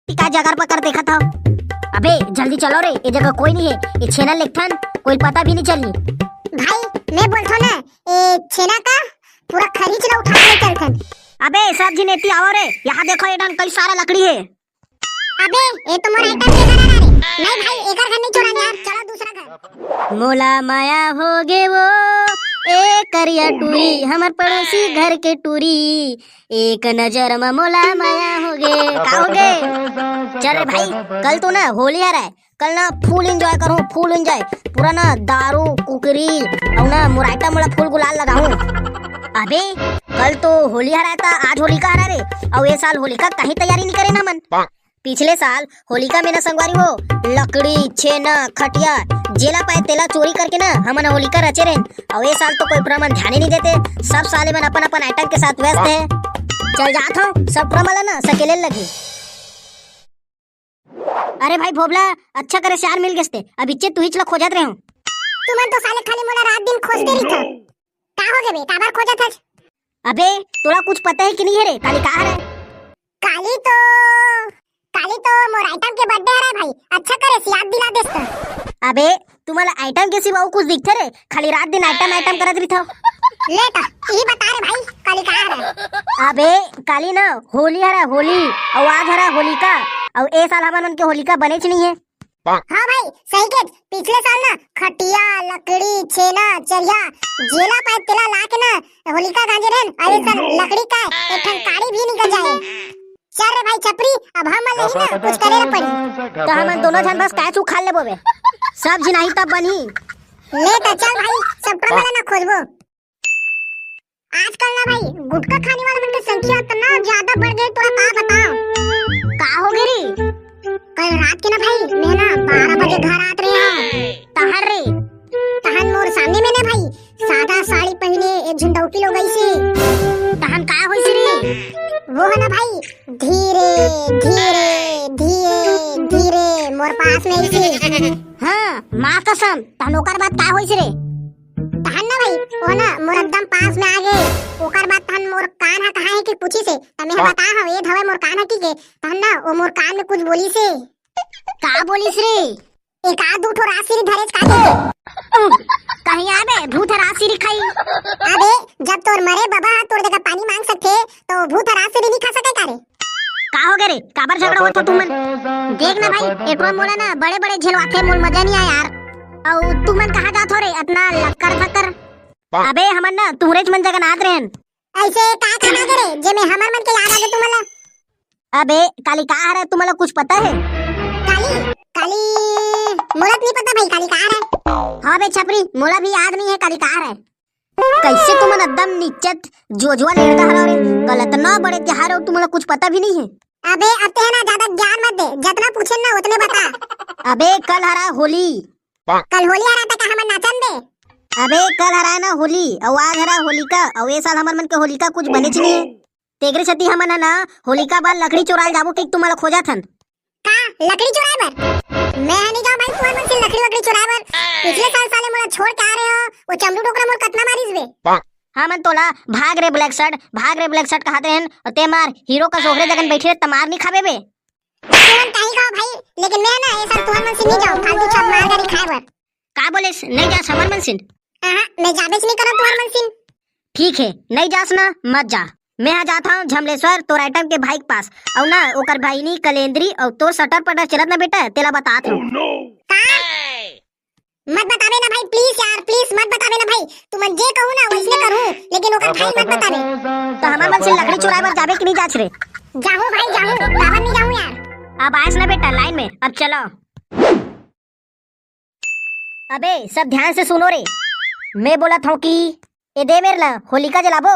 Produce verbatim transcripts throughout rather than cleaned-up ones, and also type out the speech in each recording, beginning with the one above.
का जगर पकर देखत हव? अबे जल्दी चलो रे, ये जगह कोई नहीं है, ये छेना लेगथन, कोई पता भी नहीं चली। भाई मैं बोलथो ना, ये छेना का पूरा खरीच ला उठा के चलथन। अबे सब झिन एती आवो रे, यहाँ देखो ये डान कई सारा लकड़ी है। अबे ये तो मोर आइटम के घर हरा रे। नहीं भाई, एकर घर नहीं चुरान यार, चलो दूसरा घर। मोला माया हो गे वो, ए करिया टूरी, हमर पड़ोसी घर के टूरी, एक नजर म मोला माया हो गे। का हो गे? चल रे भाई, कल तो ना होली हरय, कल ना फुल एंजॉय करूँ, फुल एंजॉय, पूरा ना दारू कुकरी अउ ना मुराइटा मोला फुल गुलाल लगाऊँ। अबे कल तो होली हरय त आज होलिका हरय रे, अउ ए साल होलिका कहीं तैयारी नहीं करे ना हमन। पिछले साल होलिका में ना संगवारी हो, लकड़ी, छेना, खटिया, जेला पाए तेला चोरी करके ना हमन होलिका रचे रहेन। अउ ए साल तो कोई टुरा मन ध्यान ही नहीं देते, सब साले मन अपन अपन आइटम के साथ व्यस्त है। चल जात हूँ, सब टुरा मन ला ना सकेले लगी। अरे भाई भोभला, अच्छा करे सियार मिल गेस ते, अब इच्चे तुहिच ला खोजत रहे हूँ। तुमन तो साले खाली मोला रात दिन खोजते रहिथो। का हो गे बे, काबर खोजत हस? अबे तोला कुछ पता है कि नहीं है रे, काली का हरे? काली तो, काली तो मोर आइटम के बर्थडे हरे भाई, अच्छा करे से याद दिला देस त। अबे तुमला आइटम के सिवा अउ कुछ दिखथे रे? खाली रात दिन आइटम आइटम करत रहिथव। ले त, इही बता रे भाई, काली का हरे? अबे काली ना होली हरे, होली, अउ आज हरे होलिका, अउ ए साल हमन मन के होलिका बनेच नहीं है। हाँ भाई, सही के, पिछले साल ना खटिया, लकड़ी, छेना, चरिया, जेला पाए तेला ला के ना होलिका गांजे रहेन, अउ ए साल लकड़ी का एक ठन काड़ी भी निकल जाए। चल रे भाई छपरी, अब हम नहीं ना कुछ करे ला पड़ी। त हमन दोनों झन बस कैच उखाड़ लेबो बे। सब झिन आही तब बनही। ले त चल भाई, सब टोला ना खोजबो। आजकल ना भाई, गुटखा खाने वाला मन के संख्या इतना ज्यादा बढ़ गई, तोला का बताओ। का हो गे रे? कल रात के ना भाई, मैं ना बारह बजे घर आत रहे हूँ। तहन रे? तहन मोर सामने में ना भाई, सादा साड़ी पहने एक झन डौकी लोग अइसे। तहन का होइस रे? वो है ना भाई, धीरे, धीरे, धीरे, धीरे मोर पास में अइसे। हाँ, माँ कसम, तहन ओकर बाद का होइस रे? तहन ना भाई, वो ना मोर एकदम पास में आ गे। ओकर बाद तहन मोर कान ह कहाँ है कि पूछिस हे, त मैं ह बता हव, ए धवय मोर कान ह कि के, तहन ना वो मोर कान में कुछ बोलिस हे। का बोलिस रे? एक आध दू ठो राजश्री धरेच का के। कहीं आबे, भूत ह राजश्री खाई। अबे, जब तोर मरे बबा ह तोर जगह पानी मांग सकथे, तो भूत ह राजश्री नहीं खा सके का रे? का हो गे रे? काबर झगड़ा होत हो तुमन? देख ना भाई, एटवा मोला ना बड़े-बड़े झेलवाथे, मोल मजा नहीं आय यार। अउ तुमन कहाँ जात हो रे, अतना लक्कर फक्कर? अबे हमन ना तुहरेच मन जगह नात रहेन। ऐसे का काम आ गे रे, जेमे हमर मन के याद आ गे तुमन ला? अबे काली का हरे, तुमन ला कुछ पता है? काली, काली, मोला तो नहीं पता भाई, काली का हरे? हाँ बे छपरी, मोला भी याद नहीं है काली का हरे। कैसे तुमन एकदम निच्चत जोजुआ लेड़का हरव रे, कल इतना बड़े तिहार हो, तुमन ला कुछ पता भी नहीं है। अबे अब ते ना ज्यादा ज्ञान मत दे, जतना पूछे ना उतने बता। अबे कल हरा होली। कल होली हरा त का हमन नाचन बे? अबे कल हरा ना होली, अउ आज हरा होलिका, अउ ए साल हमर मन के होलिका कुछ बनेच नहीं है। तेकरे सेती हमन ह ना होलिका बर लकड़ी चोराल जाबो कि तुमन ला खोजत हन। का लकड़ी चुराए बर? मैं ह नहीं जाऊं भाई, तुहर मन से लकड़ी वकड़ी चुराए बर। पिछले साल साले मोला छोड़ के आ रहे हो, वो चमरू डोकरा मोर कतना मारिस बे। हमन तोला भाग रे ब्लैक शर्ट, भाग रे ब्लैक शर्ट कहत रहेन, अउ ते मार हीरो का सोहरे जगन बैठे त मार नहीं खाबे बे। तुमन कहीं कहो भाई, लेकिन मैं ना ये साल तुहर मन से नहीं जाऊं, फालतू छाप मार गाड़ी खाए बर। का बोलेस, नहीं जास हमर मन सिन? आहा, मैं जाबेच नहीं करंव तुहर मन सिन। ठीक है, नहीं जास ना, मत जा। मैं हा जात हूँ झमलेश्वर तोर आइटम के भाई के पास, अउ ना ओकर भाईनी कलेंदरी अउ तोर सटर पटर चलत ना बेटा, तेला बतात हूँ। का? मत बताबे ना भाई, प्लीज यार, प्लीज मत बताबे ना भाई। तुमन जे कहू ना वैसने करूँ, लेकिन ओकर भाई मत बताबे। त हमर मन से लकड़ी चुराए बर जाबे कि नहीं जाच रे? जाहूँ भाई, जाहूँ, काबर नहीं जाहूँ यार। अब आयस ना बेटा लाइन में, अब चलो। अबे सब ध्यान से सुनो रे, मैं बोलत हूँ कि ए दे मेर ना होलिका जलाबो,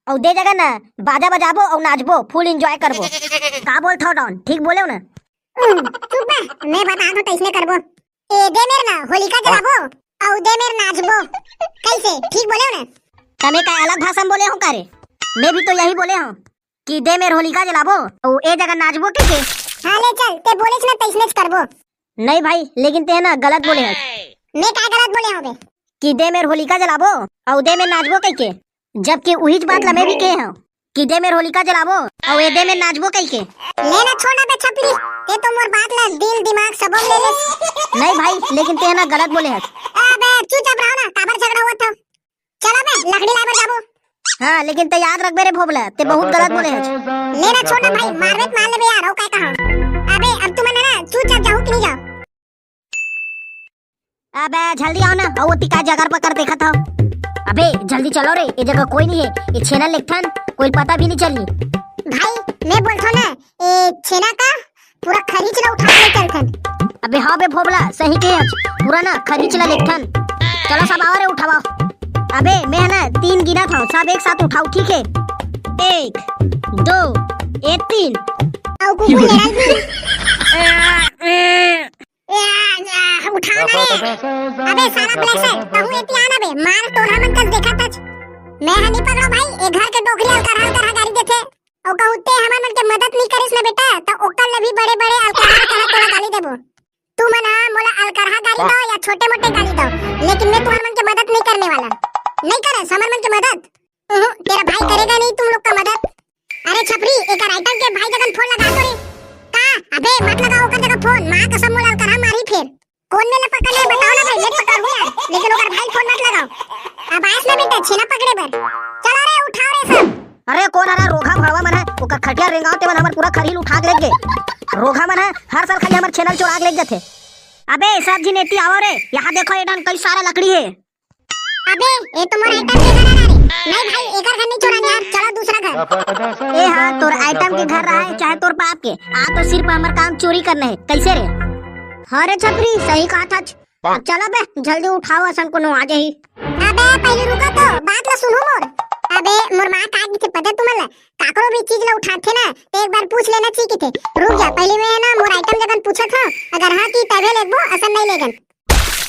अउ दे जगह ना बाजा बजाबो अउ नाचबो, फुल एंजॉय करबो। का बोलत हव डॉन, ठीक बोले हो ना? हम्म, चुप बे, मैं बतात हूँ तैसने करबो। ए दे मेर ना होलिका जलाबो, अउ दे मेर नाचबो। कैसे, ठीक बोले हो ना? तमे का अलग भाषा में बोले हो का रे? मैं भी तो यही बोले हूँ कि दे मेर होलिका जलाबो, अउ ए जगह नाचबो के के। हाँ ले चल, ते बोलेच ना तैसनेच करबो। नहीं भाई, लेकिन ते ना गलत बोले हस। मैं का गलत बोले हूँ बे? कि दे मेर होलिका जलाबो, अउ दे मेर नाचबो कहिके। जबकि उहीच बात ला मैं भी कहे हूँ कि दे मेर होलिका जलाबो, अउ ए दे मेर नाचबो कहिके। ले ना छोड़ ना बे छपरी, तो मोर बात ला दिल दिमाग सबो ले ले। नहीं भाई, लेकिन ते ना गलत बोले हस। अबे चुपचाप रहो ना, काबर झगड़ा होवत हो? चलो बे, लकड़ी लाए बर जाबो। हाँ, लेकिन ते याद रखबे रे भोबला, ते बहुत गलत बोले हस। ले ना, छोड़ ना भाई, मारबे त मार लेबे यार, अउ काय कहा। अबे अब तुमन ना चुपचाप जाहू कि नहीं जाओ? अबे जल्दी आओ ना, अउ ओती का जगह पकड़ देखत हो। अबे जल्दी चलो रे, ये जगह कोई नहीं है, ये छेना लेगथन, कोई पता भी नहीं चली। भाई मैं बोलथो ना, ये छेना का पूरा खरीच ला उठा के चलथन। अबे हाँ बे भोबला, सही कहे हस, पूरा ना खरीच ला लेगथन। चलो सब आओ रे, उठाओ। अबे मैं है ना तीन गिनत हूँ, सब एक साथ उठाओ, ठीक है? एक, दो, ए तीन। अउ कुकुर लड़ाई भी। ए, आ, आ, उठाओ ना रे। अबे सारा ब्लैक शर्ट, कहूँ एती आना बे, मार टोला मन कस देखत हस। मैं हा नहीं पकड़ो भाई, ए घर के डोकरी अलकरहा अलकरहा गारी देथे। अउ कहूँ ते हमर मन के मदद नहीं करिस ना बेटा, त ओकर ले भी बड़े बड़े अलकरहा अलकरहा तोला गाली देबो। तुमन हा मोला अलकरहा गाली दो या छोटे मोटे गाली दो, लेकिन मैं तुम्हार मन के मदद नहीं करने वाला। नहीं करे हमर मन के मदद। उहुं, तेरा भाई करेगा नहीं तुम लोग का मदद। अरे छपरी, एकर आइटम के भाई जगन फोन लगा तो रे। का? अबे मत लगाओ ओकर जगह फोन, माँ कसम मोला अलकरहा मारी फिर। कौन मेला पकड़ ले बताओ ना भाई, मैं पकड़हूँ यार, लेकिन ओकर भाई फोन मत लगाओ। अब आइस ना बेटा छेना पकड़े बर। चलो रे उठाओ रे सब। अरे कौन हरा रोघा भड़वा मन है, ओकर खटिया रेंगाओ ते मन हमर पूरा खरही ल उठा के लेगे। रोघा मन है, हर साल खाली हमर छेना ल चोरा के लेग जाथे। अबे सब झिन एती आओ रे, यहाँ देखो ये डान कई सारा लकड़ी है। अबे, ये तो मोर आइटम के घर आ रे। नहीं भाई, एकर घर नहीं चुराना यार, चलो दूसरा घर। ए हाँ, तोर आइटम के घर रहा है, चाहे तोर बाप के, आ तो सिर्फ हमर काम चोरी करना है, कैसे रे? हाँ रे छपरी, सही कहा था। अब चलो बे, जल्दी उठाओ, असन कोनो आ जाही। अबे, पहले रुको तो, बात ला सुनो मोर। अबे, मोर माँ का की थे पता तुमन ला, काकरो भी चीज ला उठाथे ना, तो एक बार पूछ लेना चाहिए कि थे। रुक जा, पहले मैं है ना, मोर आइटम जगन पूछत हूँ, अगर हाँ की तभे लेगबो, असन नहीं लेगन।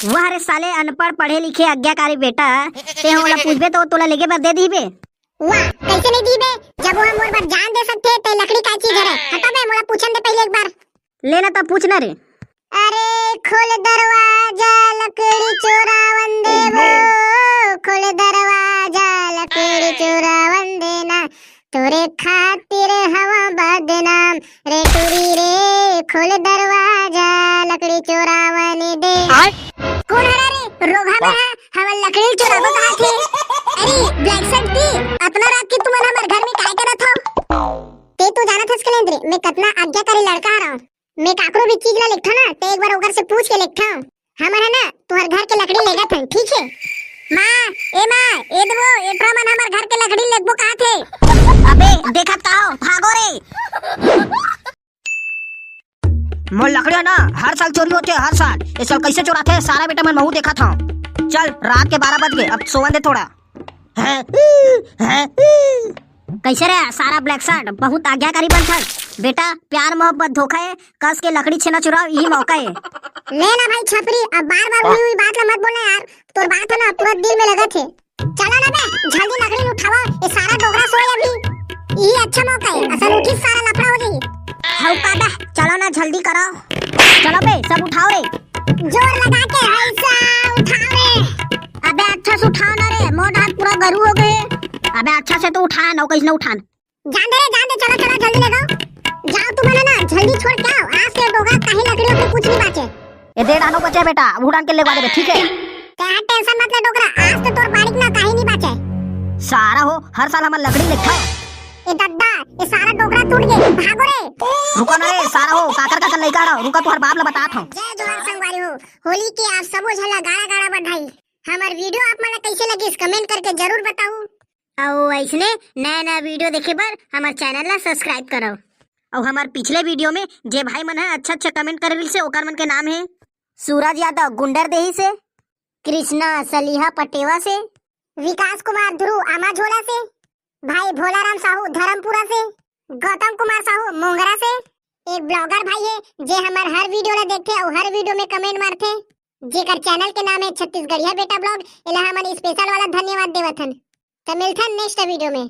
वाह रे साले, अनपढ़ पढ़े लिखे आज्ञाकारी बेटा, ते ओला पूछबे तो तोला लेगे बर दे दीबे। वाह, कैसे नहीं दीबे? जब वो मोर बर जान दे सकथे, ते लकड़ी का चीज हरे? हटा बे, मोला पूछन दे पहले एक बार। लेना तो पूछना रे। अरे खोल दरवाजा, लकड़ी चोरावन देबो। खोल दरवाजा, लकड़ी चोरावन देना। तोरे खातिर हवा बदनाम रे टूरी रे, खोल दरवाजा, लकड़ी चोरावन दे। आय? कौन हरा रे? रोघा में है, हमर लकड़ी चोराबो कहा थे। अरे ब्लैक शर्ट की, अतना रात की तुमन हमर घर में काय करत हो? ते तो जानत हस कलेंद्र, मैं कतना आज्ञाकारी लड़का हरा। मैं काकरो भी चीज ला लेगथों ना, ते एक बार ओकर से पूछ के लेगथों। हमन है ना, तुहर घर के लकड़ी लेगत हन, ठीक है? माँ, ए माँ, ए दबो, ए ठो मन हमर घर के लकड़ी लेगबो कहा थे। अबे, देखत का हो, भागो रे। मोर लकड़ी है ना, हर साल चोरी होथे, हर साल। ए साल कैसे चोराथे, सारा बेटा मन महू देखत हूँ। चल, रात के बारह बज गए, अब सोवन दे थोड़ा। हैं? हैं? कैसे रे सारा ब्लैक शर्ट, बहुत आज्ञाकारी बनथस। बेटा, प्यार मोहब्बत धोखा है, कस के लकड़ी छेना चुराओ, यही मौका है। ले ना भाई छपरी, अब बार बार उही उही बात ला मत बोलना यार, तोर बात है ना पूरा दिल में लगत है। चलो ना बे, जल्दी लकड़ी उठाओ, ये सारा डोकरा सोए अभी, यही अच्छा मौका है, असन उठी सारा लफड़ा हो जाही। हऊ का बे, चलो ना जल्दी करो। चलो बे, सब उठाओ रे। जोर लगा के ऐसा उठाओ रे। अबे अच्छा से उठाओ ना रे, मोर हाथ पूरा गरू हो गए। अबे अच्छा से तो उठा ना, कैसे ना उठान। जान दे रे, जान दे, चलो, चलो, जल्दी ले जाओ। जाओ तुमन ना, जल्दी छोड़ के आओ, आज से डोगा कहीं लकड़ी वकड़ी कुछ नहीं बाचे। ए दे डानो बचे बेटा, उड़ान के लेवा देबे, ठीक है? ते टेंशन मत ले डोकरा, आज तो तोर बारीक ना कहीं नहीं बाचे। सारा हो, हर साल हमर लकड़ी लेगथो। ए दद्दा, ए सारा डोकरा टूट गए, भागो रे। रुको ना रे, सारा हो, काकर काकर लइका हड़ो, रुको तुहर बाप ला बतात हूँ। जय जोहार संगवारी हो, होली के आप सबो झन ला गाड़ा गाड़ा बधाई। हमर वीडियो आप मन ला कैसे लगिस, कमेंट करके जरूर बताऊ। अउ ऐसने नया नया वीडियो देखे बर हमर चैनल ला सब्सक्राइब करव। अउ हमर पिछले वीडियो में जे भाई मन ह अच्छा अच्छा कमेंट करे रिहिस हे, ओकर मन के नाम हे सूरज यादव गुंडरदेही से, कृष्णा सलिहा पटेवा से, विकास कुमार ध्रुव आमाझोला से, भाई भोलाराम साहू धर्मपुरा से, गौतम कुमार साहू मोंगरा से, एक ब्लॉगर भाई हे जे हमर हर वीडियो ला देखथे अउ हर वीडियो में कमेंट मारथे, जेकर चैनल के नाम हे छत्तीसगढ़िया बेटा ब्लॉग। एला हमन स्पेशल वाला धन्यवाद देवत हन। त मिलथन नेक्स्ट वीडियो में।